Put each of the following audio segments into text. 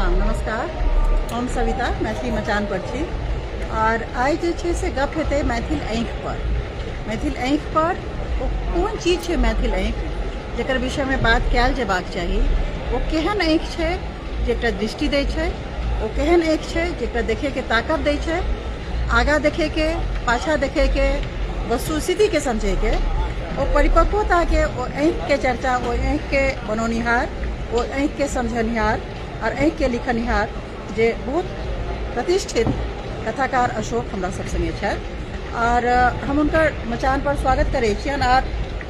प्रणाम, नमस्कार। हम सविता मैथिली मचान पर छी और आइ जे छै से गप हेतै मैथिल आँखि पर। मैथिल आँखि पर ओ कोन चीज छै मैथिल आँखि जकर विषयमे बात कयल जेबाक चाही। ओ केहन आँखि छै जे एकटा दृष्टि दै छै, ओ केहन आँखि छै जे एकटा देखैके ताकत दै छै, आगाँ देखैके, पाछाँ देखैके, वस्तु स्थितिके समझैके, ओ परिपक्वताके, ओ आँखिके चर्चा, ओ आँखिके बनौनिहार, ओ आँखिके समझनिहार और आँखिके लिखनिहार जे बहुत प्रतिष्ठित कथाकार अशोक हमरा सब संगे छथि और हम हुनकर मचान पर स्वागत करै छियनि आर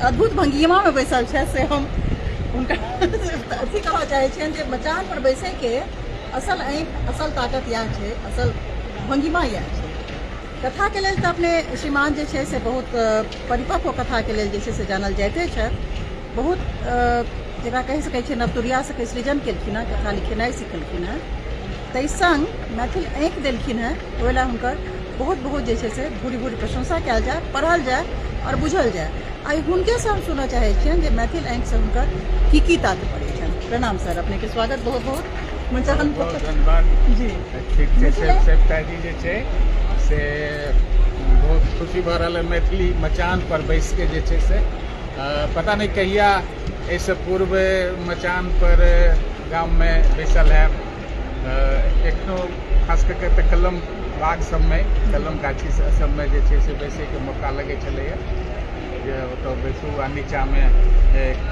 अद्भुत भंगिमामे बैसल छथि, से हम हुनका अथी कहऽ चाहै छियनि जे मचान पर बैसैके असल आँखि, असल ताकत इएह छै, असल भंगिमा इएह छै। कथाके लेल तऽ अपने श्रीमान जे छै से बहुत परिपक्व कथाके लेल जे छै से जानल जाइते छथि। बहुत जेकरा कहि सकै छियै नवतुरिया सबके सृजन केलखिन हेँ, कथा लिखेनाइ सिखलखिन हेँ, ताहि सङ्ग मैथिल आँखि देलखिन हेँ, ओहि लए हुनकर बहुत बहुत जे छै से भूरि भूरि प्रशंसा कयल जाय, पढ़ल जाय आओर बुझल जाय। आइ हुनकेसँ हम सुनऽ चाहै छियनि जे मैथिल आँखिसँ हुनकर की की तात्पर्य छनि। प्रणाम सर, अपनेके स्वागत बहुत बहुत मचान पर। धन्यवाद जी ठीक छै। सविता जी जे छै से बहुत खुशी भऽ रहल है मैथिली मचान पर बैसके जे छै से पता नहि कहिया एहिसँ पूर्व मचान पर गाममे बैसल हैब। एखनो खास कऽ के तऽ कलम बाग सबमे, कलम गाछी सबमे जे छै से बैसैके मौका लगै छलैए जे ओतऽ बैसू आ नीचाँमे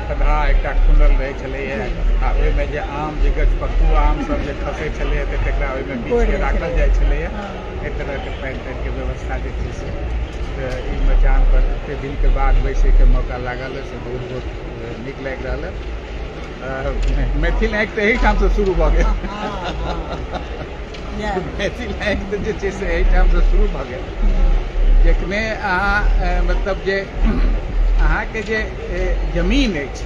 खदहा एकटा खुनल रहै छलैए आ ओहिमे जे आम जे गछपक्कू आम सब जे खसै छलैए तऽ तकरा ओहिमे बीछके राखल जाइ छलैए। एहि तरहके पानि तानिके व्यवस्था जे छै से तऽ ई मचान पर एते दिनके बाद बैसैके मौका लागल है, से बहुत बहुत नीक लागि रहल है। मैथिल आँखि तऽ एहिठामसँ शुरू भऽ गेल। मैथिल आँखि तऽ जे छै से एहिठामसँ शुरू भऽ गेल। जखने अहाँ मतलब जे अहाँके जे जमीन अछि,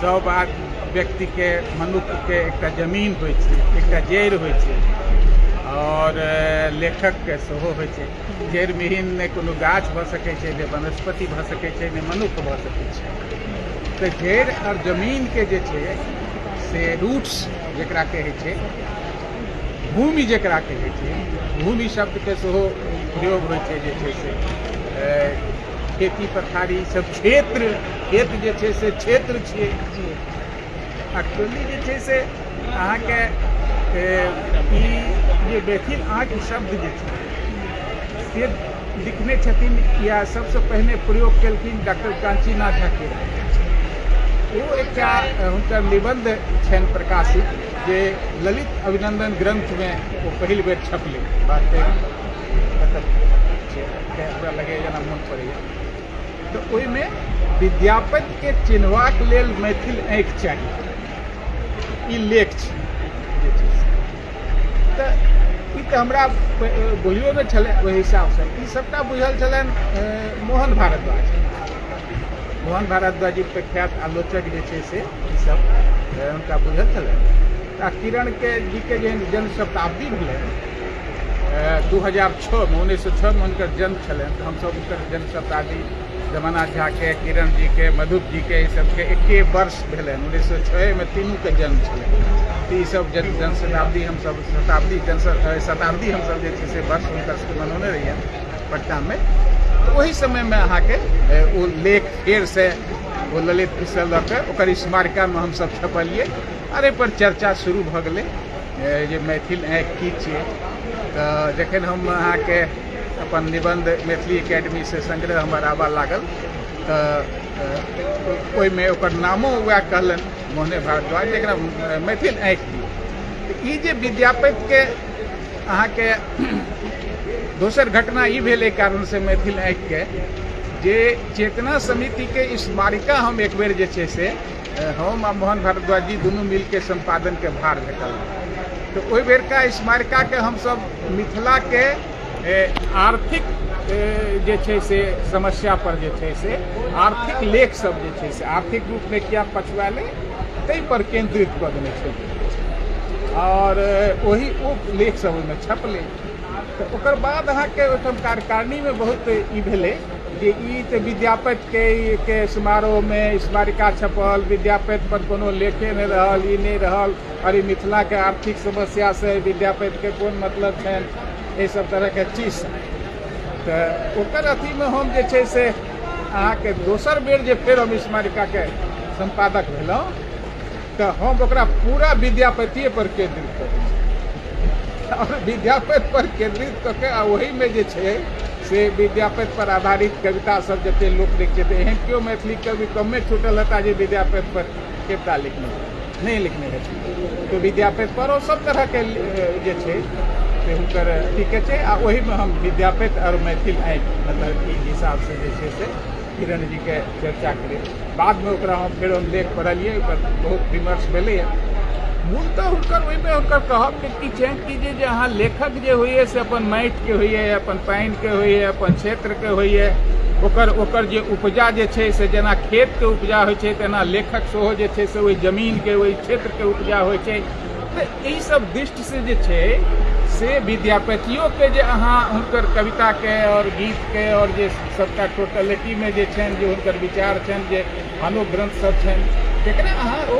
सब व्यक्तिके मनुष्यके एकटा जमीन होइ छै, एकटा जड़ि होइ छै और लेखकके सेहो होइ छै। जड़िविहीन नहि कोनो गाछ भऽ सकै छै, नहि वनस्पति भऽ सकै छै, नहि मनुष्य भऽ सकै छै। तऽ जड़ि आओर जमीनके जे छै से रूट्स जकरा कहै छै, भूमि जकरा कहै छै, भूमि शब्दके सेहो प्रयोग होइ छै जे छै से खेती पथारी सब क्षेत्र, खेत जे छै से क्षेत्र छियै। एक्चुअली जे छै से अहाँके ई जे मैथिल आँखि शब्द जे छै से लिखने छथिन या सबसँ पहिने प्रयोग केलखिन डॉक्टर काञ्चीनाथ झा के। ओ एकटा हुनकर निबन्ध छनि प्रकाशित जे ललित अभिनन्दन ग्रन्थमे ओ पहिल बेर छपलै। बात हमरा लगैए जेना मोन पड़ैए तऽ ओहिमे विद्यापतिके चिन्हबाक लेल मैथिल आँखि चाही, ई लेख छै जे छै से। तऽ ई तऽ हमरा बुझलो नहि छलै ओहि हिसाबसँ। ई सबटा बुझल छलनि मोहन भारद्वाज। मोहन भारद्वाज जी प्रख्यात आलोचक जे छै से ई सब हुनका बुझल छलनि। आ किरणके जीके जे जन्म शताब्दी भेलनि 2006मे, 1906मे हुनकर जन्म छलनि, तऽ हमसब हुनकर जन्म शताब्दी जमाना झाके, किरण जीके, मधुप जीके, ई सबके एके वर्ष भेलनि। 1906मे तीनूके जन्म छलनि। तऽ ईसब जन्म शताब्दी हमसब शताब्दी जन्म शताब्दी हमसब जे छै से वर्ष हुनकर सबके मनौने रहियनि पटनामे। तऽ ओहि समयमे अहाँके ओ लेख फेरसँ ओ ललितसँ लऽ कऽ ओकर स्मारिकामे हमसब छपलियै आर एहिपर चर्चा शुरू भऽ गेलै जे मैथिल आँखि की छियै। तऽ जखन हम अहाँके अपन निबन्ध मैथिली एकेडमीसँ संग्रह हमर आबऽ लागल तऽ ओहिमे ओकर नामो वएह कहलनि मोहने भारद्वाज, एकरा मैथिल आँखि दियौ। तऽ ई जे विद्यापतिके अहाँके दोसर घटना ई भेल एहि कारणसँ मैथिल आँखिके जे चेतना समितिके स्मारिका हम एक बेर जे छै से हम आ मोहन भारद्वाज जी दुनू मिलके सम्पादनके भार भेटल। तऽ ओहि बेरका स्मारिकाके हमसब मिथिलाके आर्थिक जे छै से समस्या पर जे छै से आर्थिक लेख सब जे छै से आर्थिक रूपमे किया पछुआएल ताहि पर केन्द्रित कऽ देने छलियै और ओही ओ लेख सब ओहिमे छपलै। तऽ ओकर बाद अहाँके ओहिठाम कार्यकारिणीमे बहुत ई भेलै जे जे ई तऽ विद्यापतिके के समारोहमे स्मारिका छपल, विद्यापति पर कोनो लेखे नहि रहल, ई नहि रहल, आओर ई मिथिलाके आर्थिक समस्यासँ विद्यापतिके कोन मतलब छनि, एहि सब तरहके चीजसँ। तऽ ओकर अथीमे हम जे छै से अहाँके दोसर बेर जे फेर हम स्मारिकाके सम्पादक भेलहुँ तऽ हम ओकरा पूरा विद्यापतिए पर केन्द्रित कऽ देलियै आओर विद्यापति पर केन्द्रित कऽ के आ ओहिमे जे छै से विद्यापति पर आधारित कविता सब जते लोक लिख छै, एहन केओ मैथिली कवि कमे छूटल हेता जे विद्यापति पर कविता लिखने नहि लिखने हेथिन। तऽ विद्यापति पर ओ सब तरहके जे छै से हुनकर अथीके छै आ ओहिमे हम विद्यापति आओर मैथिल आँखि मतलब ई हिसाबसँ जे छै से किरण जीके चर्चा करैत बादमे ओकरा हम फेर हम लेख पढ़लियै, ओकर बहुत विमर्श भेलैए। मूलतः हुनकर ओहिमे हुनकर कहबके की छनि कि जे अहाँ लेखक जे होइए से अपन माटिके होइए, अपन पानिके होइए, अपन क्षेत्रके होइए, ओकर ओकर जे उपजा जे छै से जेना खेतके उपजा होइ छै तेना लेखक सेहो जे छै से ओहि जमीनके ओहि क्षेत्रके उपजा होइ छै। तऽ एहिसब दृष्टिसँ जे छै से विद्यापतियोके जे अहाँ हुनकर कविताके आओर गीतके आओर जे सबटा टोटलिटीमे जे छनि जे हुनकर विचार छनि जे आनो ग्रन्थ सब छनि तकरा अहाँ ओ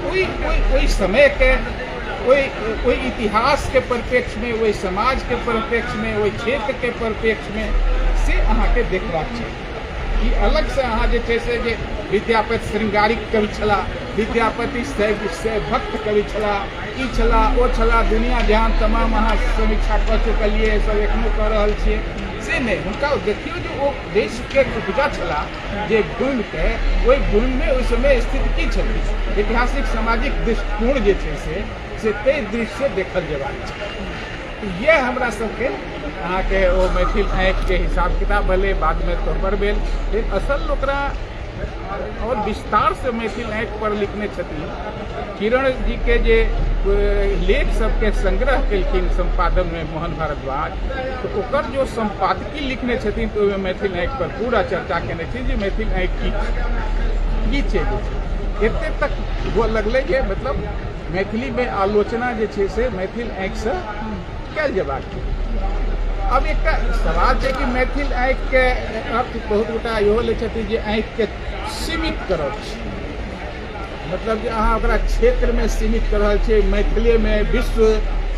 ओहि ओहि ओहि समयके ओहि ओहि इतिहासके परिप्रेक्ष्यमे, ओहि समाजके परिप्रेक्ष्यमे, ओहि क्षेत्रके परिप्रेक्ष्यमे से अहाँके देखबाक छै। ई अलगसँ अहाँ जे छै से जे विद्यापति श्रृंगारिक कवि छलाह, विद्यापति शैव भक्त कवि छलाह, ई छलाह ओ छलाह, दुनिया जहान तमाम अहाँ समीक्षा कऽ चुकलियै, सब एखनो कऽ रहल छियै, से नहि। हुनका देखियौ जे ओ देशके उपजा छलाह जे भूमिके, ओहि भूमिमे ओहि समय स्थिति की छलै, ऐतिहासिक सामाजिक दृष्टिकोण जे छै से ताहि दृष्टिसँ देखल जेबाक छै। इएह हमरा सबके अहाँके ओ मैथिल आँखिके हिसाब किताब भेलै, बादमे तोहपर भेल। लेकिन असल ओकरा आओर विस्तारसँ मैथिल आँखि पर लिखने छथिन किरण जीके जे लेख सबके संग्रह केलखिन सम्पादनमे मोहन भारद्वाज, तऽ ओकर जो सम्पादकी लिखने छथिन तऽ ओहिमे मैथिल आँखि पर पूरा चर्चा केने छथिन जे मैथिल आँखि की छै, जे छै एते तक हुअ लगलै जे मतलब मैथिलीमे आलोचना जे छै से मैथिल आँखिसँ कयल जेबाक छै। आब एकटा सवाल छै कि मैथिल आँखिके अर्थ बहुत गोटा इहो लै छथिन जे आँखिके सीमित करब छै, मतलब जे अहाँ ओकरा क्षेत्रमे सीमित कऽ रहल छियै। मैथिलीमे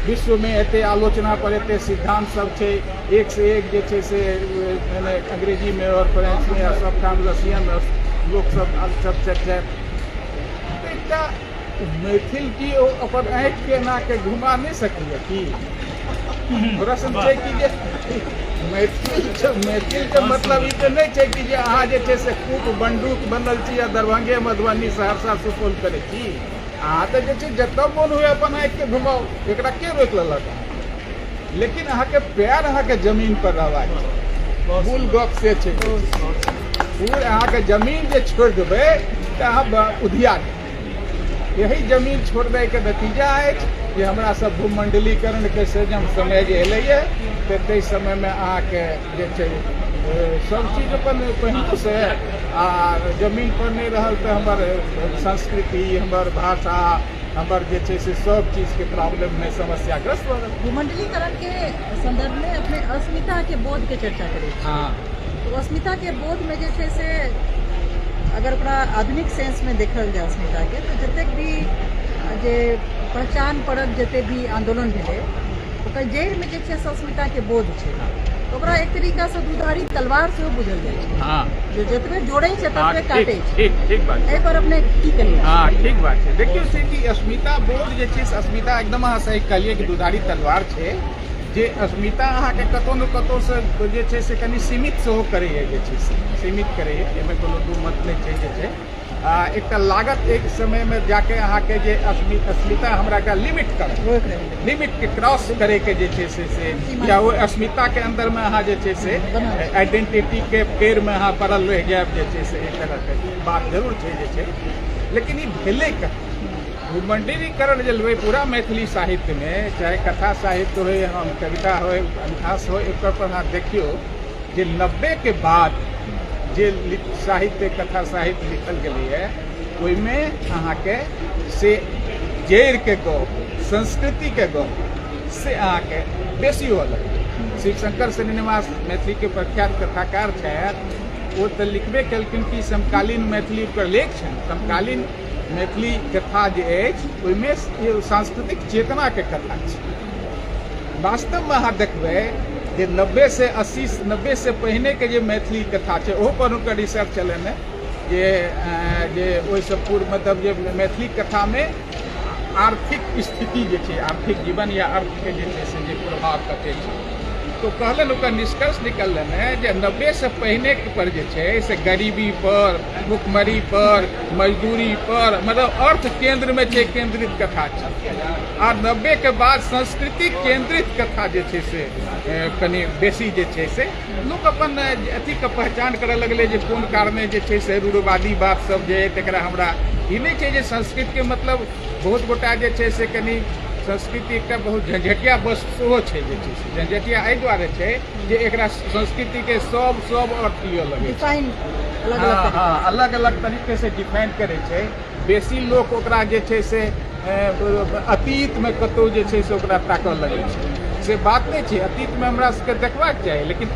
विश्वमे एते आलोचना पर एते सिद्धांत सब छै, एक से एक जे छै से मने अंग्रेजीमे आओर फ्रेंचमे आ सबठाम रसियन लोकसब सब चर्चा। एकटा मैथिल की ओ अपन आँखिके एनाके घुमा नहि सकैए की? प्रश्न छै कि जे मैथिल मैथिलके मतलब ई तऽ नहि छै कि जे अहाँ जे छै से कूप बंडूक बनल छी आ दरभंगे मधुबनी सहरसा सुपौल करै छी। अहाँ तऽ जे छै जतऽ मोन हुए अपन आँखिके घुमाउ, एकरा के रोकि लेलक? लेकिन अहाँके पैर अहाँके जमीन पर रहबाक छै, मूल गप से छै। पूर अहाँके जमीन जे छोड़ि देबै तऽ अहाँ उधिया जेबै। यही जमीन छोड़ दैके नतीजा अछि जे हमरा सब भूमंडलीकरणके से जब समय जे एलैए तऽ ताहि समयमे अहाँके जे छै सब चीज अपन पहिनोसँ आ जमीन पर नहि रहल तऽ हमर संस्कृति, हमर भाषा, हमर जे छै से सब चीजके प्रॉब्लममे समस्याग्रस्त भऽ गेल। भूमंडलीकरणके संदर्भमे अपने अस्मिताके बोधके चर्चा करै छी। हाँ। तो अस्मिताके बोधमे जे छै से अगर ओकरा आधुनिक सेंसमे देखल जाय अस्मिताके, तऽ जतेक भी जे पहचान परक जतेक भी आंदोलन भेलै ओकर जड़िमे जे छै से अस्मिताके बोध छै। ओकरा एक तरीकासँ दुधारी तलवार सेहो बुझल जाइ छै। हाँ। जे जतबे जोड़ै छै ततबे काटै छै। ठीक ठीक बात। एहि पर अपने की कहियै? हाँ, ठीक बात छै। देखियौ से कि अस्मिता बोध जे छै से अस्मिता एकदम अहाँ सही कहलियै कि दुधारी तलवार छै, जे अस्मिता अहाँके कतहु ने कतहुसँ जे छै से कनि सीमित सेहो करैए, जे छै से सीमित करैए, एहिमे कोनो दू मत नहि छै। जे छै आ एकटा लागत एक समयमे जाके अहाँके जे अस्मिता हमरा एकटा लिमिट करत, लिमिटके क्रॉस करैके जे छै से या ओहि अस्मिताके अन्दरमे अहाँ जे छै से आइडेंटिटीके फेरमे अहाँ पड़ल रहि जायब, जे छै से एक तरहके बात जरूर छै जे छै। लेकिन ई भेलै कहाँ? भूमंडलीकरण जे भेलै पूरा मैथिली साहित्यमे, चाहे कथा साहित्य होइ, हम कविता होइ, उपन्यास होइ, एकर पर अहाँ देखियौ जे 90 के बाद जे साहित्य कथा साहित्य लिखल गेलैए ओहिमे अहाँके से जड़िके गप, संस्कृतिके गप से अहाँके बेसी हुअ लगलै। शिवशंकर श्रीनिवास मैथिलीके प्रख्यात कथाकार छथि, ओ तऽ लिखबे केलखिन कि समकालीन मैथिली ओकर लेख छनि। समकालीन मैथिली कथा जे अछि ओहिमे सांस्कृतिक चेतनाके कथा छै। वास्तवमे अहाँ देखबै जे 90 से 80 90 से पहिनेके जे मैथिली कथा छै ओहो पर हुनकर रिसर्च छलनि जे जे ओहिसँ पूर्व मतलब जे मैथिली कथामे आर्थिक स्थिति जे छै, आर्थिक जीवन या अर्थके जे छै से जे प्रभाव कते छै, तो कहलनि ओकर निष्कर्ष निकललनि है जे 90 से पहिने पर जे छै से गरीबी पर, भुखमरी पर, मजदूरी पर, मतलब अर्थ केंद्रमे छै केंद्रित कथा छै, आ 90 के बाद संस्कृति केंद्रित कथा जे छै से कनि बेसी जे छै से लोक अपन अथीके पहचान करऽ लगलै जे कोन कारणे जे छै से रूढ़वादी बात सब जे तकरा हमरा ई नहि छै जे संस्कृतके मतलब बहुत गोटा जे छै से कनि संस्कृति एकटा बहुत झंझटिया वस्तु सेहो छै जे छै से झंझटिया एहि दुआरे छै जे एकरा संस्कृतिके सब सब अर्थ लिअ लगै छै, हँ अलग अलग तरीके से डिफाइन करै छै। बेसी लोक ओकरा जे छै से अतीतमे कतहु जे छै से ओकरा ताकऽ लगै छै, से बात नहि छै। अतीतमे हमरा सबके देखबाक चाही, लेकिन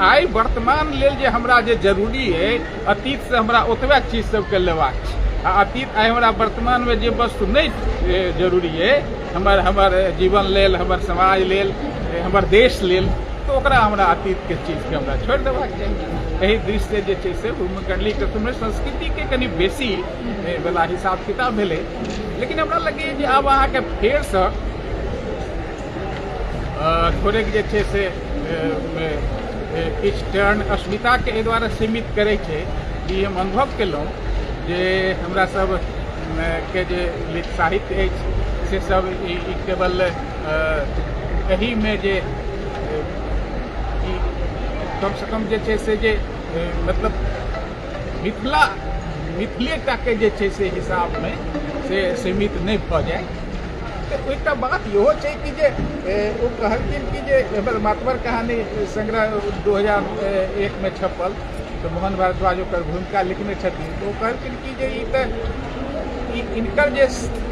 आइ वर्तमान लेल जे हमरा जे जरूरी अइ अतीतसँ हमरा ओतबे चीज सबके लेबाक छै। आ अतीत आइ हमरा वर्तमानमे जे वस्तु नहि जरूरी अइ हमर हमर जीवन लेल, हमर समाज लेल, हमर देश लेल, तऽ ओकरा हमरा अतीतके चीजके हमरा छोड़ि देबाक चाही। एहि दृष्टिसँ जे छै से भूमिकरली कथमे संस्कृतिके कनि बेसी वला हिसाब किताब भेलै। लेकिन हमरा लगैए जे आब अहाँके फेरसँ थोड़ेक जे छै से किछु टर्न अस्मिताके एहि दुआरे सीमित करै छै कि हम अनुभव केलहुँ जे हमरा सब के जे साहित्य अछि से सब ई केवल एहिमे जे ई कमसँ कम जे छै से जे मतलब मिथिला मिथिलेटाके जे छै से हिसाबमे से सीमित नहि भऽ जाय। तऽ एकटा बात इहो छै कि जे ओ कहलखिन कि जे हमर मातबर कहानी संग्रह 2001 मे छपल, तऽ मोहन भारद्वाज ओकर भूमिका लिखने छथिन। तऽ ओ कहलखिन कि जे ई तऽ इनकर जे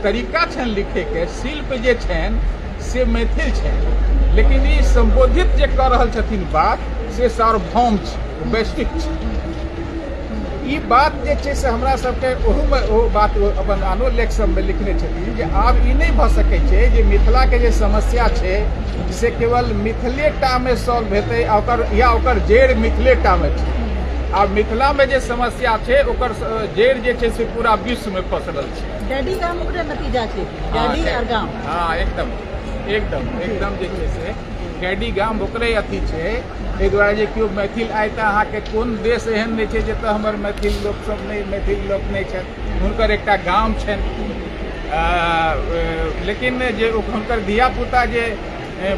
तरीका छनि लिखैके, शिल्प जे छनि से मैथिल छनि, लेकिन ई सम्बोधित जे कऽ रहल छथिन बात से सार्वभौम छै, वैश्विक छै। ई बात जे छै से हमरा सबके ओहूमे ओ बात अपन आनो लेख सबमे लिखने छथिन जे आब ई नहि भऽ सकै छै जे मिथिलाके जे समस्या छै से केवल मिथिलेटामे सॉल्व हेतै आ ओकर या ओकर जड़ि मिथिलेटामे छै। आब मिथिलामे जे समस्या छै ओकर जड़ि जे छै से पूरा विश्वमे पसरल छै। डैडी गाम ओकरे नतीजा छै, डैडी और गाम। हँ एकदम एकदम एकदम जे छै से डैडी गाम ओकरे अथी छै। एहि दुआरे जे केओ मैथिल आइ तऽ अहाँके कोन देश एहन नहि छै जतऽ हमर मैथिल लोकसभ नहि, मैथिल लोक नहि छथि, हुनकर एकटा गाम छनि। लेकिन जे हुनकर धियापुता जे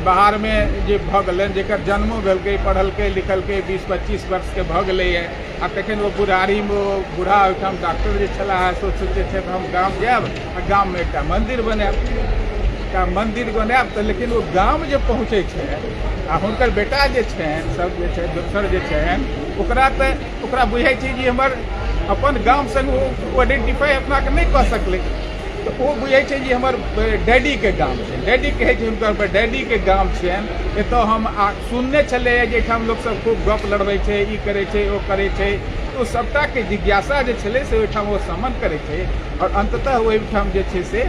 बाहरमे जे भऽ गेलनि, जकर जन्मो भेलकै, पढ़लकै लिखलकै, 20-25 वर्षके भऽ गेलैए, आ तखन ओ बुढ़ारीमे ओ बूढ़ा ओहिठाम डॉक्टर जे छलाह से सोचै छथि हम गाम जायब आ गाममे एकटा मन्दिर बनायब, एकटा मन्दिर बनायब। तऽ लेकिन ओ गाम जे पहुँचै छै आ हुनकर बेटा जे छनि सब जे छै दोसर जे छनि ओकरा तऽ ओकरा बुझाइ छै जे हमर अपन गाम संग ओ आइडेंटिफाई अपनाके नहि कऽ सकलै, तऽ ओ बुझै छै जे हमर डैडीके गाम छै। डैडी कहै छै हुनकर डैडीके गाम छियनि, एतऽ हम सुनने छलैए जे एहिठाम लोकसभ खूब गप लड़बै छै, ई करै छै ओ करै छै। ओ सभटाके जिज्ञासा जे छलै से ओहिठाम ओ समन करै छै और अन्ततः ओहिठाम जे छै से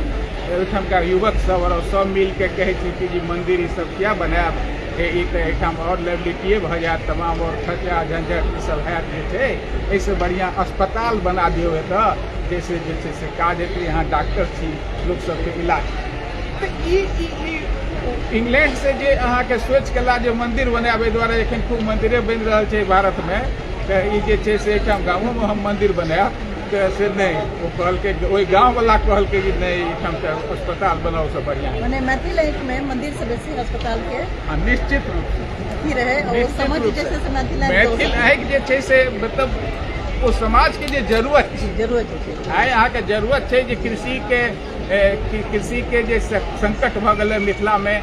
ओहिठामका युवक सब और सब मिलके कहै छै कि जे मन्दिर ई सब किया बनायब, ई तऽ एहिठाम आओर लाइबिलिटीए भऽ जायत, तमाम आओर खर्चा झंझट ई सब हैत जे छै, एहिसँ बढ़िआँ अस्पताल बना दियौ एतऽ, जाहिसँ जे छै से काज हेतै, यहाँ डॉक्टर छी, लोक सबके इलाज। तऽ ई इंग्लैंडसँ जे अहाँके सोचि केला जे मन्दिर बनायब, एहि दुआरे एखन खूब मन्दिरे बनि रहल छै भारतमे, तऽ ई जे छै से एहिठाम गामोमे हम मन्दिर बनायब, तऽ से नहि, ओ कहलकै, ओहि गाँववला कहलकै कि नहि एहिठाम तऽ अस्पताल बनाउ से बढ़िआँ। मने मैथिल आँखिमे मन्दिर से बेसी अस्पतालके निश्चित रूपसँ अथी रहै, और समझ जे छै से मैथिल मैथिल आँखि जे छै से मतलब ओ समाजके जे जरूरत छै, जरूरत छै। आइ अहाँके जरूरत छै जे कृषिके जे संकट भऽ गेलै मिथिलामे,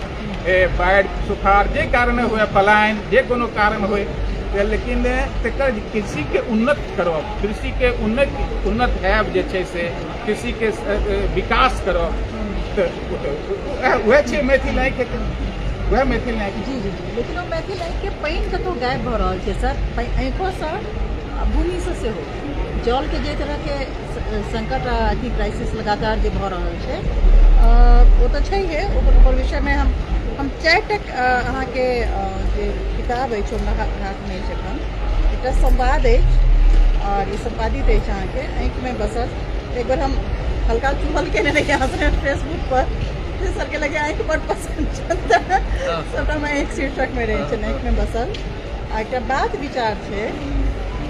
बाढ़ि सुखाड़ जे कारण हुए, पलायन जे कोनो कारण हुए, लेकिन तकर कृषिके उन्नत करब, कृषिके उन्नत हैब जे छै से कृषिके विकास करब, तऽ वएह छै मैथिल आँखि, वएह मैथिल आँखि। जी जी जी। लेकिन ओ मैथिल आँखिके पानि कतहु गायब भऽ रहल छै सर, आँखिओसँ आ भूमिसँ सेहो जलके जे तरहके संकट आ अथी क्राइसिस लगातार जे भऽ रहल छै ओ तऽ छैहे। ओकर विषयमे हम चारिटा अहाँके जे किताब अछि हमरा हाथमे अछि एखन। एकटा संवाद अछि और ई सम्पादित अछि अहाँके आँखिमे बसल। एक बेर हम हल्का चूहल केने रही अहाँ फेसबुक पर, सरके लगे आँखि बड पसन्द छल तऽ सबटामे आँखि शीर्षकमे रहै छै आँखिमे बसल। आ एकटा बात विचार छै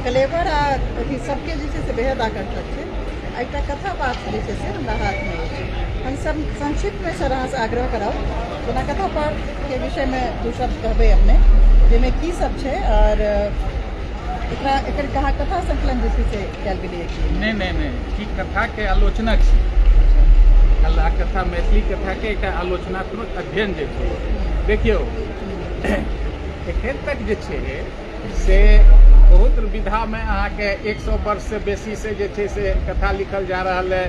कलेवर आ अथी सबके जे छै से बेहद आकर्षक छै। आ एकटा कथा पाठ जे छै से हमरा हाथमे अछि। हम सब संक्षिप्तमे सर अहाँसँ आग्रह करब जेना कथा पाठके विषयमे दू शब्द कहबै अपने, जाहिमे की सब छै और एकरा एकर कथा संकलन जे छै से कयल गेलैए कि नहि? नहि नहि, ई कथाके आलोचना छी। कला कथा मैथिली कथाके एकटा आलोचनात्मक अध्ययन जे छै, देखियौ एखन तक जे छै से बहुत विधामे अहाँके 100 वर्षसँ बेसीसँ जे छै से कथा लिखल जा रहल है,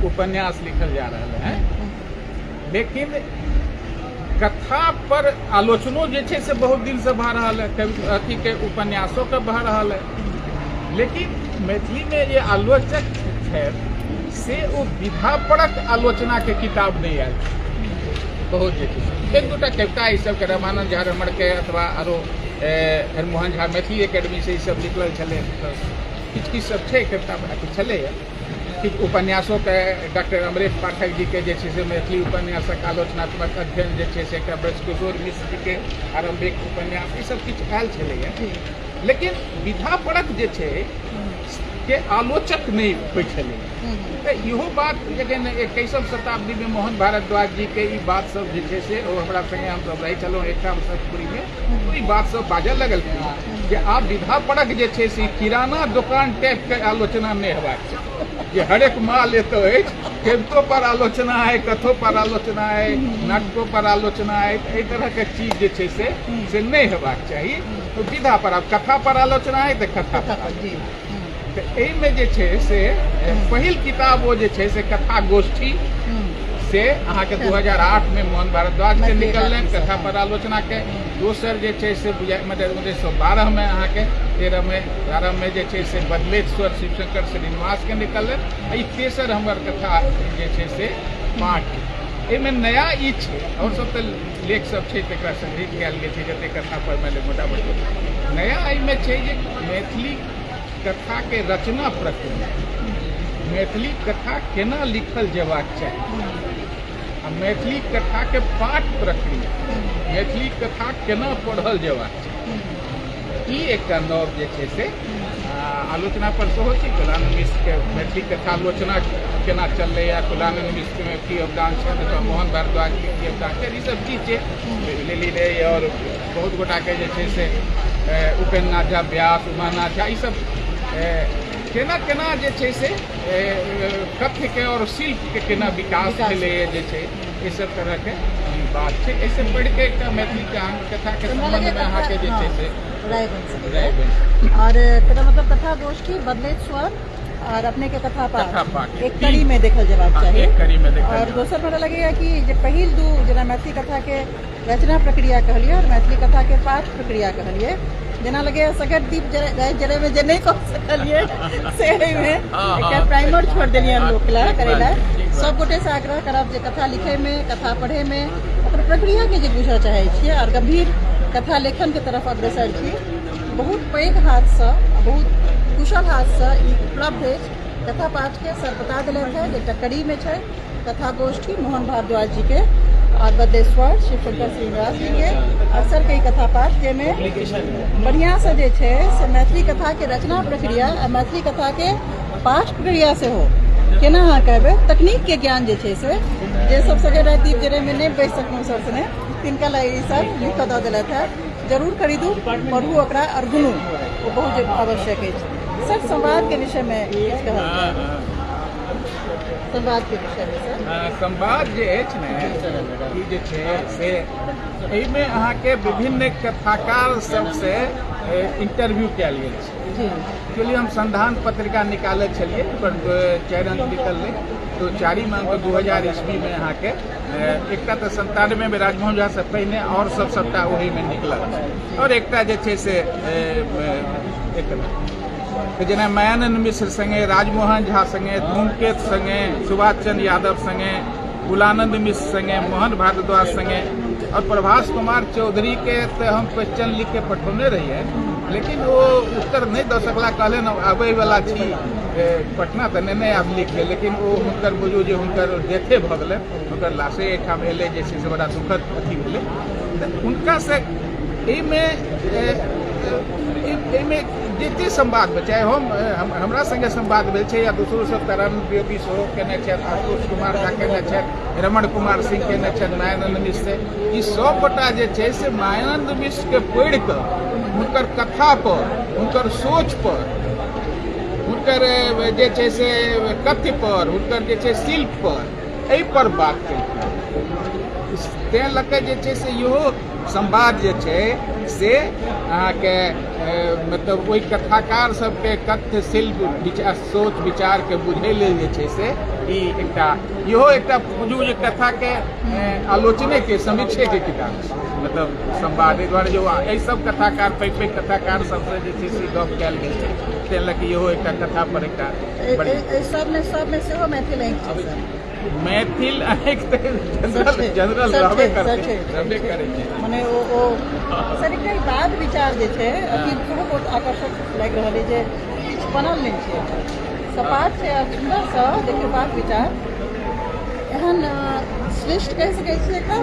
उपन्यास लिखल जा रहल है, लेकिन कथा पर आलोचनो जे छै से बहुत दिनसँ भऽ रहल है, अथीके उपन्यासोके भऽ रहल है, लेकिन मैथिलीमे जे आलोचक छथि से ओ विधापरक आलोचनाके किताब नहि आयल छै बहुत। जे छै एक दूटा कविता ई सबके रामानंद झा रमणके अथवा आरो हरिमोहन झा मैथिली एकेडमीसँ ई सब निकलल छलै, किछु किछु सब छै कविता अथी छलैए। किछु उपन्यासोके डॉक्टर अमरेश पाठक जीके जे छै से मैथिली उपन्यासक आलोचनात्मक अध्ययन जे छै से एकटा ब्रजकिशोर मिश्र जीके आरम्भिक उपन्यास ई सब किछु आयल छलैए, लेकिन विधापरक जे छै के आलोचक नहि होइ छलै। तऽ इहो बात जखन 21म शताब्दीमे मोहन भारद्वाज जीके ई बात सब जे छै से ओ हमरा सङ्गे हमसब रहै छलहुँ एकठाम सतपुरीमे, ई बात सब बाजऽ लगलखिन जे आब विधापरक जे छै से किराना दोकान टाइपके आलोचना नहि हेबाक चाही, जे हरेक माल एतऽ अछि, कवितो पर आलोचना है, कथो पर आलोचना है, नाटको पर आलोचना है, एहि तरहके चीज जे छै से नहि हेबाक चाही। विधा पर आब कथा पर आलोचना है तऽ कथा पर। तऽ एहिमे जे छै से पहिल किताब ओ जे छै से कथा गोष्ठी से अहाँके 2008 में मोहन भारद्वाज के निकललनि कथा पर आलोचना के। दोसर जे छै से मतलब 1912 में अहाँके 13 में 12 में जे छै से बदलैत स्वर शिवशंकर श्रीनिवास के निकललनि। आ ई तेसर हमर कथा जे छै से पाठ। एहिमे नया ई छै, आओर सब तऽ लेख सब छै तकरा संग्रहित कयल गेल छै जतेक कथा पर मानि मोटा मोटी नया एहिमे छै जे मैथिली कथा के रचना प्रक्रिया, मैथिली कथा केना लिखल जेबाक चाही आ मैथिली कथा के पाठ प्रक्रिया, मैथिली कथा केना पढ़ल जेबाक चाही, ई एकटा नव जे छै से आलोचना पर सेहो छै। कुलानंद मिश्र के मैथिली कथा आलोचना केना चललैए, कुलानंद मिश्रमे की योगदान छै, अथवा मोहन भारद्वाज के की योगदान छै, ई सब चीज छै लेली रे और बहुत गोटाके जे छै से उपेन्द्र नाथ झा व्यास, उमानाथ झा, ई सब केना केना जे छै से कथ्यके और शिल्पके केना विकास भेलैए जे छै ई सब तरहके बात छै। एहिसँ पढ़िके एकटा मैथिली कथाके सम्बन्धमे अहाँके जे छै से राय बनि सकैए। और मतलब कथा गोष्ठी, बदलैत स्वर और अपने के कथा पाठ एक कड़ी में देखल जेबाक चाही, एक कड़ी में देखल। और दोसर हमरा लगैए कि जे पहिल दू जेना मैथिली कथा के रचना प्रक्रिया कहलियै और मैथिली कथा के पाठ प्रक्रिया कहलियै, जेना लगैए सगर दीप जरे में जे नहि कह सकलियै से एहिमे एकटा प्राइमर छोड़ि देलियै लोक लए करै लए। सब गोटेसँ आग्रह करब जे कथा लिखैमे, कथा पढ़ैमे ओकर प्रक्रियाके जे बुझऽ चाहै छियै और गंभीर कथा लेखनके तरफ अग्रसर छी, बहुत पैघ हाथसँ बहुत कुशल हाथसँ ई उपलब्ध अछि। कथा पाठके सर बता देलथि है जे एकटा कड़ीमे छै कथा गोष्ठी मोहन भारद्वाज जीके और बदलेश्वर शिवशंकर श्रीनिवास जीके और सरके ई कथा पाठ, जाहिमे बढ़िआँसँ जे छै से मैथिली कथाके रचना प्रक्रिया आ मैथिली कथाके पाठ प्रक्रिया सेहो केना अहाँ कहबै तकनीकके ज्ञान जे छै से जे सब सगरे राति दीप जरैमे नहि बैस सकलहुँ सर सने तिनका लए ई सब लिख कऽ दऽ देलथि है। जरूर खरीदू, पढ़ू ओकरा और गुनू, ओ बहुत आवश्यक अछि। सर संवादके विषयमे किछु कहल जाय, संवादके विषयमे सर। संवाद जे अछि ने ई जे छै से एहिमे अहाँके विभिन्न कथाकार सबसँ इंटरव्यू कयल गेल छै। एक्चुअली हम संधान पत्रिका निकालै छलियै, ओकर 4 अंक निकललै, तो 4 अंक 2000 ईस्वीमे अहाँके एकटा तऽ 97 में राजमोहन झा से पहिने और सब सबटा ओहिमे निकलल और एकटा जे छै से एक तऽ जेना मायानन्द मिश्र सङ्गे, राजमोहन झा सङ्गे, धूमकेत सङ्गे, सुभाष चंद्र यादव सङ्गे, कुलानंद मिश्र सङ्गे, मोहन भारद्वाज सङ्गे आओर प्रभास कुमार चौधरीके तऽ हम क्वेश्चन लिख के पठौने रहियै, लेकिन ओ उत्तर नहि दऽ सकला। कहले ने आबैवला छी पटना तऽ नहि आब लिख ले, लेकिन ओ हुनकर बुझू जे हुनकर डेथे भऽ गेलै, हुनकर लाशे एहिठाम एलै जे छै से बड़ा दुखद अथी भेलै। तऽ हुनकासँ एहिमे एहिमे जते संवाद भेल, चाहे हम हमरा संगे संवाद भेल छै या दोसरो सब, तारानंद वियोगी सेहो केने छथि, आशुतोष कुमार झा केने छथि, रमण कुमार सिंह केने छथि, मायानंद मिश्र, ई सब गोटा जे छै से मायानंद मिश्र के पढ़ि कऽ हुनकर कथा पर, हुनकर सोच पर, हुनकर जे छै से कथ्य पर, हुनकर जे छै शिल्प पर, एहि पर बात केलखिन। तेँ लऽ कऽ जे छै से इहो संवाद जे छै से अहाँके मतलब ओहि कथाकार सबके कथ्य शिल्प विचार सोच विचारके बुझै लेल जे छै से ई एकटा इहो एकटा बुझू जे कथाके आलोचनेके समीक्षेके किताब छै, मतलब संवाद। एहि दुआरे जे एहि सब कथाकार पैघ पैघ कथाकार सबसँ जे छै से गप कयल गेल छै, ताहि लऽ कऽ इहो एकटा कथा पर एकटा एहि सबमे सेहो मैथिल आँखि छै। मैथिल आँखि तऽ जनरल जनरल रहबे करतै, रहबे करै छै। मने ओ सर एकटा बात विचार जे छै अथी सेहो बहुत आकर्षक लागि रहल अछि जे किछु बनल नहि छै, सपाट छै आ सुन्दरसँ देखियौ बात विचार एहन श्रेष्ठ कहि सकै छियै एकरा।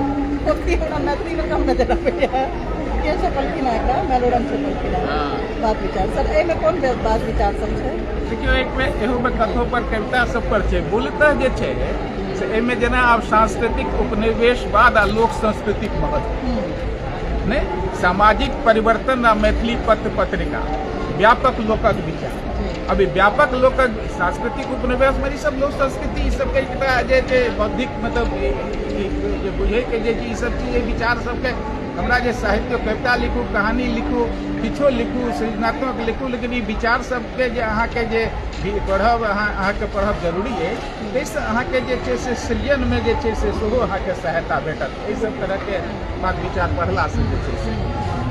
पोथी हमरा मैथिलीमे कम नजर अबैए, के छपलखिन हँ एकरा? मैलोरंग छपलखिन हँ बात विचार। सर एहिमे कोन बात विचार सब छै? देखियौ एकमे एहूमे कथो पर कविता सब पर छै। मूलतः जे छै से एहिमे जेना आब सांस्कृतिक उपनिवेशवाद आ लोक संस्कृतिक महत्व नहि, सामाजिक परिवर्तन आ मैथिली पत्र पत्रिका, व्यापक लोकक विचार। अभी व्यापक लोकक सांस्कृतिक उपनिवेश में ई सब लोक संस्कृति ई सबके एकटा जे छै बौद्धिक मतलब जे बुझैके जे ई सब चीज विचार सबके हमरा जे साहित्य कविता लिखू, कहानी लिखू, किछो लिखू, सृजनात्मक लिखू, लेकिन ई विचार सबके जे अहाँके जे पढ़ब अहाँके पढ़ब जरूरी अछि, ताहिसँ अहाँके जे छै से सृजनमे जे छै से सेहो अहाँके सहायता भेटत। एहि सब तरहके बात विचार पढ़लासँ जे छै से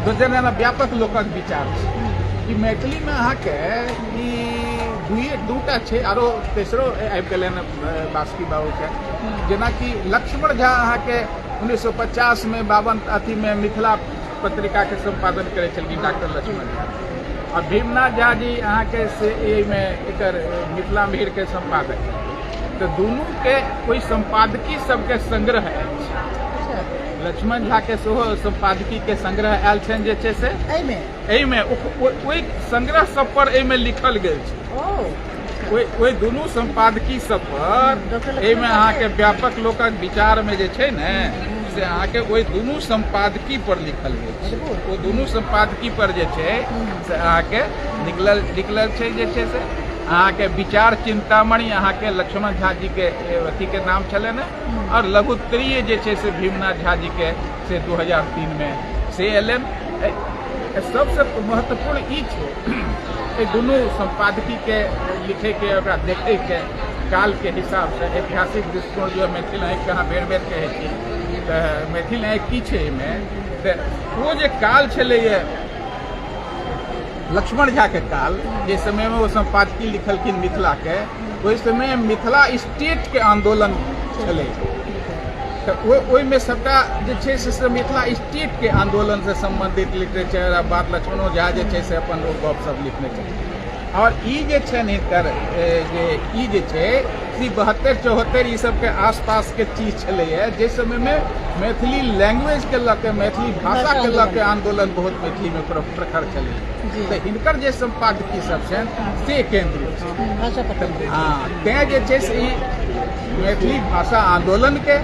दोसर जेना व्यापक लोकक विचार छै ई मैथिलीमे अहाँके ई दुइए दूटा छै, आरो तेसरो आबि गेलै हँ बासुकी बाबूके। जेनाकि लक्ष्मण झा अहाँके 1950 में 52 अथी में मिथिला पत्रिका के संपादन करै छलखिन डॉक्टर लक्ष्मण झा, आ भीमनाथ झा जी अहाँके से एहिमे एकर मिथिला मिहिर के संपादक। तऽ दुनू के ओहि संपादकी सबके संग्रह अछि। लक्ष्मण झा के सेहो संपादकी के संग्रह आयल छनि जे छै से एहिमे ओहि संग्रह सब पर एहिमे लिखल गेल छै। ओहि दुनू संपादकी सब पर एहिमे अहाँके व्यापक लोकक विचारमे जे छै ने से अहाँके ओहि दुनू संपादकी पर लिखल गेल छै। ओ दुनू संपादकी पर जे छै से अहाँके निकलल निकलल छै जे छै से अहाँके विचार चिंतामणि अहाँके लक्ष्मण झा जी के अथी के नाम छलनि, और लघुत्तरीय जे छै से भीमनाथ झा जी के से 2003 में से एलनि। सबसे महत्वपूर्ण ई छै एहि दुनू संपादकीके लिखैके ओकरा देखैके कालके हिसाबसँ ऐतिहासिक दृष्टिकोण जो मैथिल आँखि अहाँ बेर बेर कहै छी तऽ मैथिल आँखि की छै एहिमे, तऽ ओ जे काल छलैए लक्ष्मण झाके काल, जे समयमे ओ सम्पादकी लिखलखिन मिथिलाके, ओहि समय मिथिला स्टेटके आन्दोलन छलै, तऽ ओहिमे सबटा जे छै से मिथिला स्टेटके आन्दोलनसँ सम्बन्धित लिटरेचर आ बात लक्ष्मणो झा जे छै से अपन ओ गप सब लिखने छथिन। और ई जे छनि हिनकर जे ई जे छै ई 72 74 ई सबके आसपासके चीज छलैए, जाहि समयमे मैथिली लैंग्वेजके लऽ के मैथिली भाषाके लऽ के आन्दोलन बहुत मैथिलीमे प्रखर छलै, तऽ हिनकर जे सम्पादकी सब छनि से केन्द्रित छै। हँ, तेँ जे छै से ई मैथिली भाषा आन्दोलनके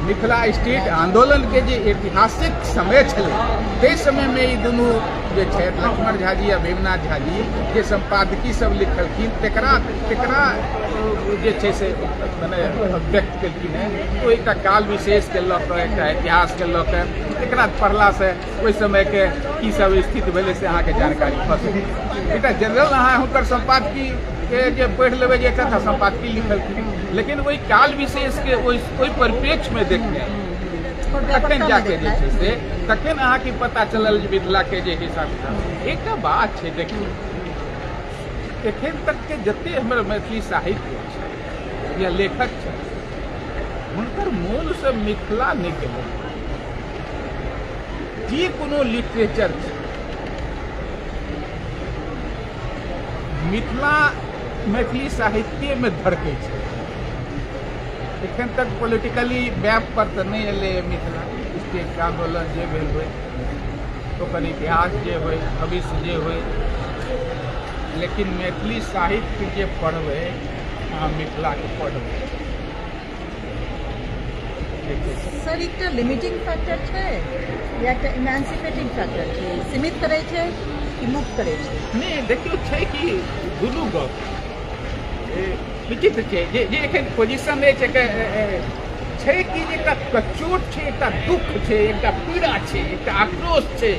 मिथिला स्टेट आन्दोलनके जे ऐतिहासिक समय छलै ताहि समयमे ई दुनू जे छथि लक्ष्मण झा जी आ भीमनाथ झा जी जे सम्पादकी सब लिखलखिन तकरा तकरा जे छै से मने व्यक्त केलखिन हेँ। ओ एकटा काल विशेषके लऽ कऽ एकटा इतिहासके लऽ कऽ एकरा पढ़लासँ ओहि समयके की सब स्थिति भेलै से अहाँके जानकारी भऽ सकैए। एकटा जनरल अहाँ हुनकर सम्पादकी के जे पढ़ि लेबै जे एकटा सम्पादकी लिखलखिन, लेकिन ओहि काल विशेषके ओहि परिप्रेक्ष्यमे देखने तखन जाके जे छै से तखन अहाँके पता चलल जे मिथिलाके जे हिसाब किताब। एकटा बात छै, देखियौ एखन तकके जते हमर मैथिली साहित्य छै या लेखक छै, हुनकर मोनसँ मिथिला नहि गेलै। जे कोनो लिटरेचर छै, मिथिला मैथिली साहित्यमे धड़कै छै। एखन तक पॉलिटिकली मैप पर तऽ नहि एलै मिथिला स्टेटके आन्दोलन जे भेल होइ, ओकर इतिहास जे होइ, भविष्य जे होइ, लेकिन मैथिली साहित्य जे पढ़बै अहाँ मिथिलाके पढ़बै। सर, एकटा लिमिटिंग फैक्टर छै या एकटा इमेंसिपेटिंग फैक्टर छै? सीमित करै छै कि मुक्त करै छै? नहि, देखियौ, छै कि दुनू गप विचित्र छै। जे जे एखन पोजिशन अछि छै कि जे एकटा कचोट छै, एकटा दुख छै, एकटा पीड़ा छै, एकटा आक्रोश छै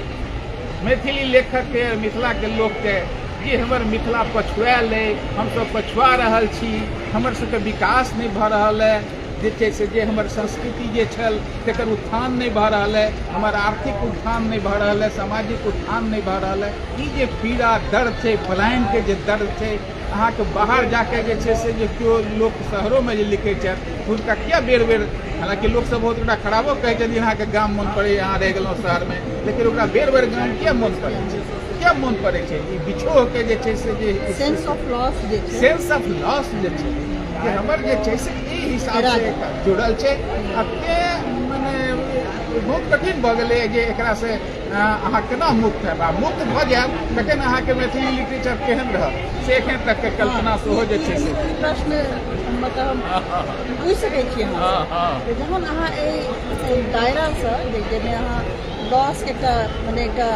मैथिली लेखकके, मिथिलाके लोकके, जे हमर मिथिला पछुआयल अइ, हमसभ पछुआ रहल छी, हमर सबके विकास नहि भऽ रहल अइ, जे छै से जे हमर संस्कृति जे छल तकर उत्थान नहि भऽ रहल अइ, हमर आर्थिक उत्थान नहि भऽ रहल अइ, सामाजिक उत्थान नहि भऽ रहल अइ। ई जे पीड़ा दर्द छै, पलायनके जे दर्द छै, अहाँके बाहर जाके जे छै से जे केओ लोक शहरोमे जे लिखै छथि, हुनका किया बेर बेर, हालाँकि लोकसभ बहुत गोटा खराबो कहै छथिन, अहाँके गाम मोन पड़ैए, अहाँ रहि गेलहुँ शहरमे, लेकिन ओकरा बेर बेर गाम किया मोन पड़ै छै? किया मोन पड़ै छै? ई बिछोहके जे छै से जे सेंस ऑफ लॉस जे छै, सेंस ऑफ लॉस जे छै, जे हमर जे छै से ई हिसाबसँ जुड़ल छै। आ तेँ मने बहुत कठिन भऽ गेलै जे एकरासँ अहाँ केना मुक्त हैब, आ मुक्त भऽ जायब तखन अहाँके मैथिली लिटरेचर केहन रहत, से एखन तकके कल्पना सेहो जे छै से प्रश्न मतलब हम बुझि सकै छी अहाँ, जहन अहाँ एहि दायरासँ जाहिमे अहाँ लॉसके एकटा मने एकटा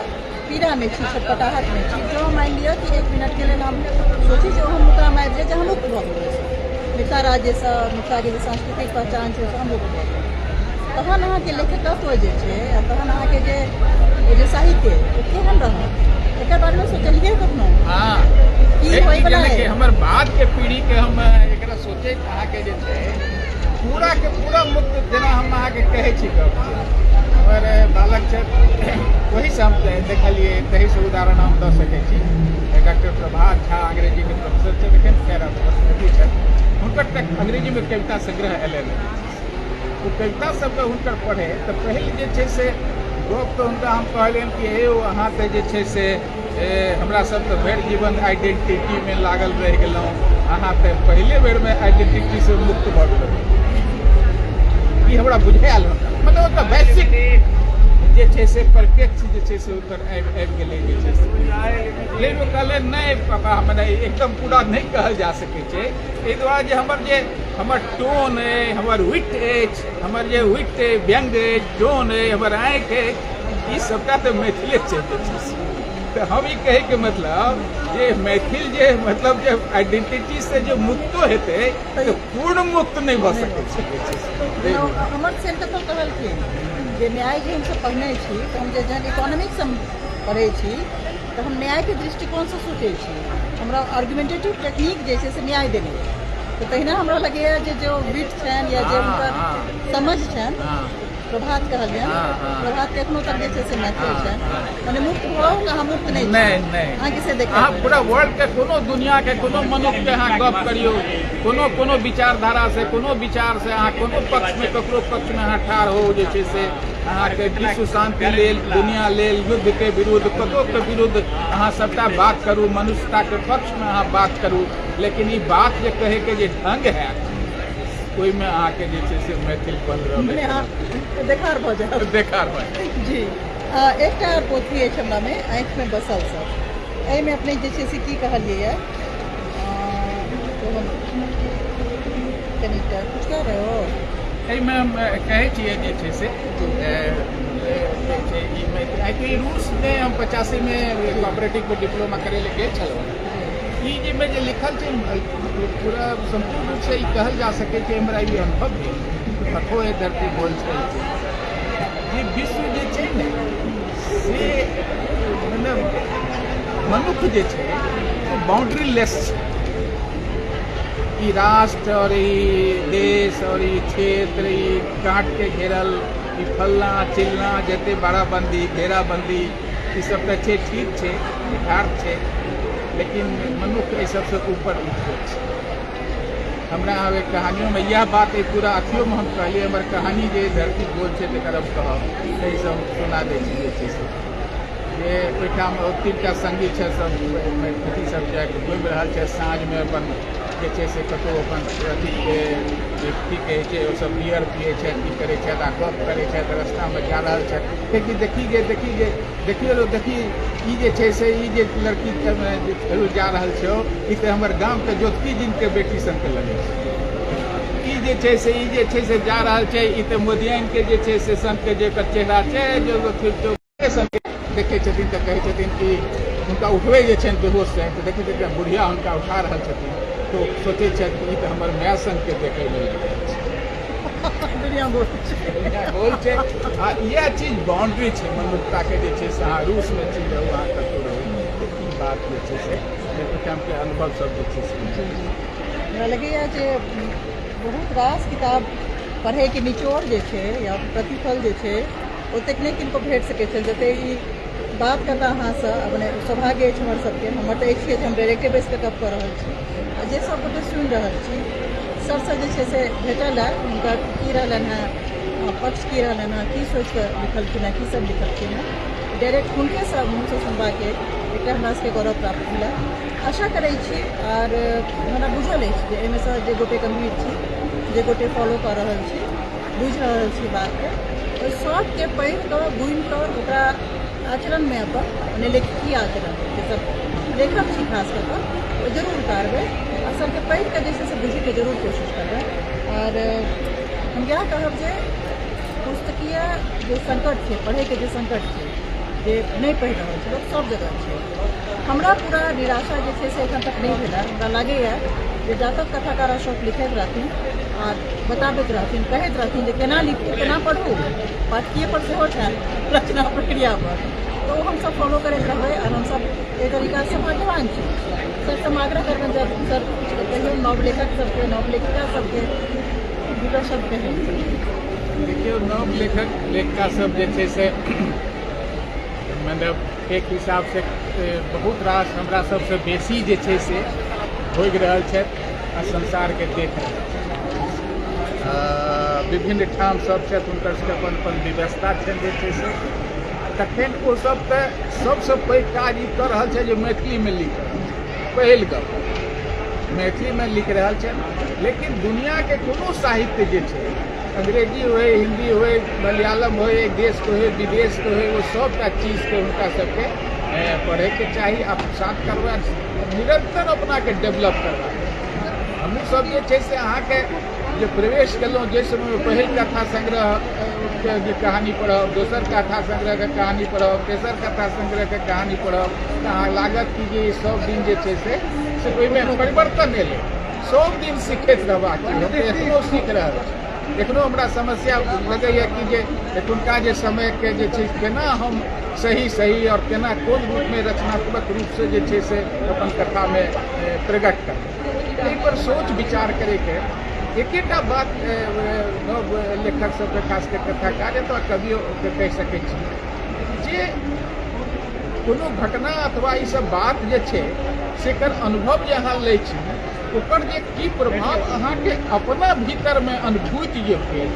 पीड़ामे छी, छटपटाहटमे छी, जँ मानि लिअ कि एक मिनटके लेल हम सोची जे हम ओकरामे आबि जाए जे हम मुक्त भऽ गेलहुँ मिथिला राज्यसँ, मिथिलाके जे सांस्कृतिक पहचान छै ओहिसँ हम मुक्त भऽ गेलहुँ, तहन अहाँके लेखकत्व जे छै आ तहन अहाँके जे ओ जे साहित्य ओ केहन रहत, एकर बारेमे सोचलियै कखनो? हँ, की होइवला है? हमर बादके पीढ़ीके हम एकरा सोचैत अहाँके जे छै पूरा के पूरा मुक्त, जेना हम अहाँके कहै छी गप, हमर बालक छथि, ओहीसँ हम देखलियै, तहीसँ उदाहरण हम दऽ सकै छी। डॉक्टर प्रभात झा अंग्रेजीके प्रोफेसर छथि, एखन खैर अथी छथि, हुनकर तक अंग्रेजीमे कविता संग्रह एलनि। ओ कविता सबके हुनकर पढ़े तऽ पहिल जे छै से गप तऽ हुनका हम कहलियनि कि हे यौ, अहाँ तऽ जे छै से हमरा सब तऽ भरि जीवन आइडेंटिटीमे लागल रहि गेलहुँ, अहाँ तऽ पहिले बेरमे आइडेंटिटीसँ मुक्त भऽ गेलहुँ। ई हमरा बुझायल, मतलब ओतऽ बेसिक जे छै से परिप्रेक्ष्य जे छै से ओकर आबि गेलै जे छै से। लेकिन ओ कहलनि नहि पापा, मने एकदम पूरा नहि कहल जा सकै छै, एहि दुआरे जे हमर टोन अइ, हमर विट अछि, हमर जे विट अइ, व्यंग्य अछि, टोन अइ, हमर आँखि अछि, ई सबटा तऽ मैथिले छै जे छै से। तऽ हम ई कहैके मतलब जे मैथिल जे मतलब जे आइडेंटिटी से जे मुक्तो हेतै तऽ पूर्ण मुक्त नहि भऽ सकै छै। हमर सेन कतहु कहलखिन जे न्याय जे हमसब पढ़ने छी, तऽ हम जे जहन इकोनॉमिक्स हम पढ़ै छी तऽ हम न्यायके दृष्टिकोणसँ सोचै छी, हमरा आर्गुमेंटेटिव टेक्निक जे छै से न्याय देने, तऽ तहिना हमरा लगैए जे जो विट छनि या जे हुनकर समझ छनि, प्रभात कहलियनि, प्रभात एखनो तक जे छै से मैथिल छनि, मने मुक्त भऽ अहाँ मुक्त नहि नहि नहि अहाँके से देखा अहाँ पूरा वर्ल्डके कोनो दुनियाके कोनो मनुष्यके अहाँ गप करियौ, कोनो कोनो विचारधारा से, कोनो विचार से अहाँ कोनो पक्षमे, ककरो पक्षमे अहाँ ठाढ़ हो जे छै से अहाँके विश्व शांति लेल, दुनिया लेल, युद्धके विरुद्ध, कतोके विरुद्ध अहाँ सबटा बात करू, मनुष्यताके पक्षमे अहाँ बात करू, लेकिन ई बात जे कहैके जे ढंग हैत ओहिमे अहाँके जे छै से मैथिलपन रहबै, देखार भऽ जायत, देखार भऽ जायत। जी, एकटा पोथी अछि हमरामे, आँखिमे बसल सब, एहिमे अपने जे छै से की कहलियै कनिटा कुछ कह रहे हो? एहिमे हम कहै छियै जे छै से ई रूसमे हम 85मे कोऑपरेटिवमे डिप्लोमा करै लए गेल छलहुँ। ई जाहिमे जे लिखल छै पूरा सम्पूर्ण रूपसँ ई कहल जा सकै छै, हमरा ई अनुभव भेल, कथो ए धरती बोल छै जे विश्व जे छै ने से मतलब मनुष्य जे छै ओ बाउंड्री लेस छै। ई राष्ट्र और ई देश और ई क्षेत्र, ई काटके घेरल, ई फल्लाँ चिल्लाँ जते बाड़ाबंदी घेराबंदी ई सब तऽ छै, ठीक छै, यथार्थ छै, लेकिन मनुष्य एहि सबसँ ऊपर उठि गेल छै। हमरा आब एक कहानियोमे इएह बात अइ, पूरा अथियोमे हम कहलियै, हमर कहानी जे धरती गोल छै तकर हम कहब, ताहिसँ हम सुना दै छी जे छै से जे ओहिठाम 3टा सङ्गी छै, सब अथी सब जाके घुमि रहल छै साँझमे, अपन जे छै से कतहु अपन अथीके की कहै छै, ओसभ बियर पियै छथि, की करै छथि आ गप करै छथि, रस्तामे जा रहल छथि, देखी देखी गे देखी गे देखियौ देखी ई जे छै से ई जे लड़की जा रहल छै ई तऽ हमर गामके जोतकी जिनके बेटी सनके लगै छै, ई जे छै से ई जे छै से जा रहल छै ई तऽ मोदियाइनके जे छै से सनके जे एकर चेहरा छै जे सनके देखै छथिन तऽ कहै छथिन कि हुनका उठबै जे छनि बेहोशसँ, तऽ देखै छथिन बुढ़िया हुनका उठा रहल छथिन, तऽ सोचै छथि कि ई तऽ हमर माय सनके देखैमे लागि रहल छै। दुनिया गोल छै, दुनिया गोल छै। आ इएह चीज बाउंड्री छै मनुष्यताके जे छै से अहाँ रूसमे छी रहू, अहाँ कतहु रहू, तऽ ई बात जे छै से ओहिठामके अनुभव सब जे छै से हमरा लगैए जे बहुत रास किताब पढ़ैके निचोड़ जे छै या प्रतिफल जे छै ओतेक नहि किनको भेट सकै छै जतेक ई बात करना अहाँसँ अपने सौभाग्य अछि हमर सबके। हमर तऽ अछि जे हम डायरेक्टे बैस कऽ गप कऽ रहल छी आ जे सब गोटे सुनि रहल छी सबसँ जे छै से भेटल है हुनकर की रहलनि हेँ पक्ष, की रहलनि हेँ, की सोचिकऽ लिखलखिन हेँ, की सब लिखलखिन हेँ, डायरेक्ट हुनकेसँ मुँहसँ सुनबाके एकटा हमरा सबके गौरव प्राप्त भेल। आशा करै छी आओर हमरा बुझल अछि जे एहिमेसँ जे गोटे गम्भीर छी, जे गोटे फॉलो कऽ रहल छी, बुझि रहल छी बातके, ओहि सबके पढ़ि कऽ गुणि कऽ ओकरा आचरणमे अपन मने लेखकीय आचरण जे सब लेखक छी खास कऽ कऽ ओ जरूर उतारबै आ सबके पढ़ि कऽ जे छै से बुझैके जरूर कोशिश करबै। आओर हम इएह कहब जे पुस्तकीय जे संकट छै, पढ़ैके जे संकट छै, जे नहि पढ़ि रहल छै लोक सब जगह छै, हमरा पूरा निराशा जे छै से एखन तक नहि भेल। हमरा लागैए जे जा तक कथाकार अशोक लिखैत रहथिन आ बताबैत रहथिन, कहैत रहथिन जे केना लिखू केना पढ़ू, पाठकीय पर सेहो छनि रचना प्रक्रिया पर, तऽ ओ हमसब फॉलो करैत रहबै आओर हमसब एहि तरीकासँ भाग्यवान छी। सर हम आग्रह करबनि जे सर किछु कहियौ नव लेखक सबके, नव लेखिका सबके दूटा शब्द कहियौ। देखियौ, नव लेखक लेखिका सब जे छै से मतलब एक हिसाबसँ बहुत रास हमरा सबसँ बेसी जे छै से भोगि रहल छथि आ संसारके देख रहल छथि। विभिन्न ठाम सब छथि, हुनकर सबके अपन अपन व्यवस्था छनि जे छै से। तखन ओसब तऽ सबसँ पैघ काज ई कऽ रहल छै जे मैथिलीमे लिख रहल छै। पहिल गप मैथिलीमे लिख रहल छै, लेकिन दुनिआके कोनो साहित्य जे छै, अंग्रेजी होय, हिंदी होय, मलयालम होय, देशके होय, विदेशके होय, ओ सबटा चीजके हुनका सबके पढ़ैके चाही, आत्मसात करबाक, निरंतर अपनाके डेवलप करबाक। हमहूँ सब जे छै से अहाँके जे प्रवेश केलहुँ जाहि समयमे पहिल कथा संग्रह के कहानी पढ़ब, दोसर कथा संग्रहके कहानी पढ़ब, तेसर कथा संग्रहके कहानी पढ़ब, तऽ अहाँ लागत कि जे सब दिन जे छै से ओहिमे परिवर्तन एलै। सब दिन सीखैत रहबाक चाही। हम तऽ एखनो सीख रहल छी, एखनो हमरा समस्या लगैए कि जे एखुनका जे समयके जे छै केना हम सही सही आओर केना कोन रूपमे रचनात्मक रूपसँ जे छै से अपन कथामे प्रकट करबै, एहिपर सोच विचार करैके एकेटा बात नव लेखक सबके खास कऽ कथाकार अथवा कवियोके कहि सकै छी जे कोनो घटना अथवा ई सब बात जे छै से एकर अनुभव जे अहाँ लै छी ओकर जे की प्रभाव अहाँके अपना भीतरमे अनुभूति जे भेल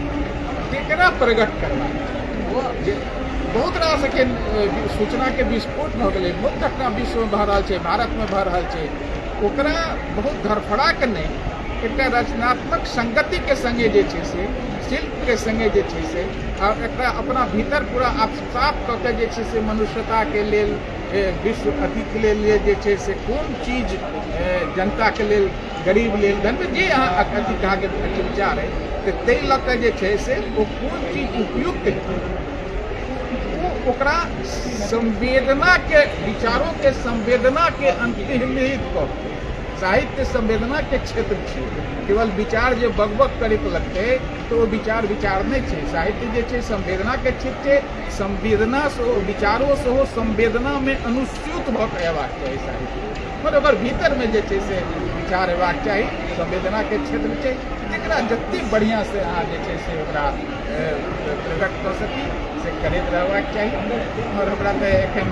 तेकरा प्रकट करबाक जे बहुत रास एखन सूचनाके विस्फोट भऽ गेलै, बहुत घटना विश्वमे भऽ रहल छै, भारतमे भऽ रहल छै, ओकरा बहुत धड़फड़ाके नहि, एकटा रचनात्मक संगतिके सङ्गे जे छै से शिल्पके सङ्गे जे छै से आ एकरा अपना भीतर पूरा आत्मसात कऽ के जे छै से मनुष्यताके लेल, विश्व अथिके लेल जे छै से कोन चीज जनताके लेल, गरीब लेल, धन जे अहाँ अथी अहाँके विचार अइ तऽ ताहि लऽ कऽ जे छै से ओ कोन चीज उपयुक्त हेतै, ओ ओकरा संवेदनाके विचारोके संवेदनाके अंतर्निहित कऽ साहित्य संवेदनाके क्षेत्र छै। केवल विचार जे बकबक करैत लगतै तऽ ओ विचार विचार नहि छै। साहित्य जे छै संवेदनाके क्षेत्र छै, संवेदना सेहो विचारो सेहो संवेदनामे अनुस्यूत भऽ कऽ अयबाक चाही साहित्य, पर ओकर भीतरमे जे छै से विचार हेबाक चाही, संवेदनाके क्षेत्र छै। एकरा जतेक बढ़िआँसँ अहाँ जे छै से ओकरा प्रकट कऽ सकी से करैत रहबाक चाही। आओर हमरा तऽ एखन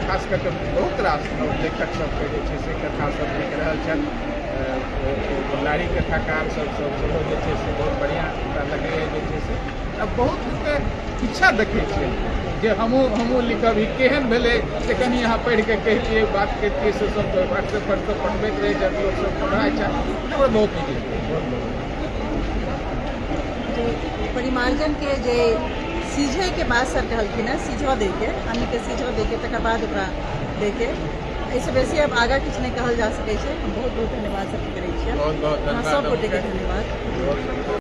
खास कऽ कऽ बहुत रास नव लेखक सबके जे छै से कथा सब लिख रहल छथि। नारी कथाकार सब सेहो जे छै से बहुत बढ़िआँ हमरा लगैए जे छै से। आ बहुत इच्छा देखै छियै जे हमहूँ लिखब, ई केहन भेलै से कनि अहाँ पढ़िके कहितियै, बात करितियै, से सब तऽ व्हाट्सएप पर सब पठबैत रहै छथि, लोकसभ पढ़ाइ छथि, हमरा बहुत नीक लगैए, बहुत बहुत। जे परिमार्जन के जे सीझे के बाद सर कहलखिन हेँ, सीझऽ दैके, अन्नके सीझऽ दैके, तकर बाद ओकरा दैके। एहिसँ बेसी आब आगाँ किछु नहि कहल जा सकै छै। हम बहुत बहुत धन्यवाद सबके करै छियै। बहुत बहुत अहाँ धन्यवाद सब गोटेके अहूँके। धन्यवाद। बहुत।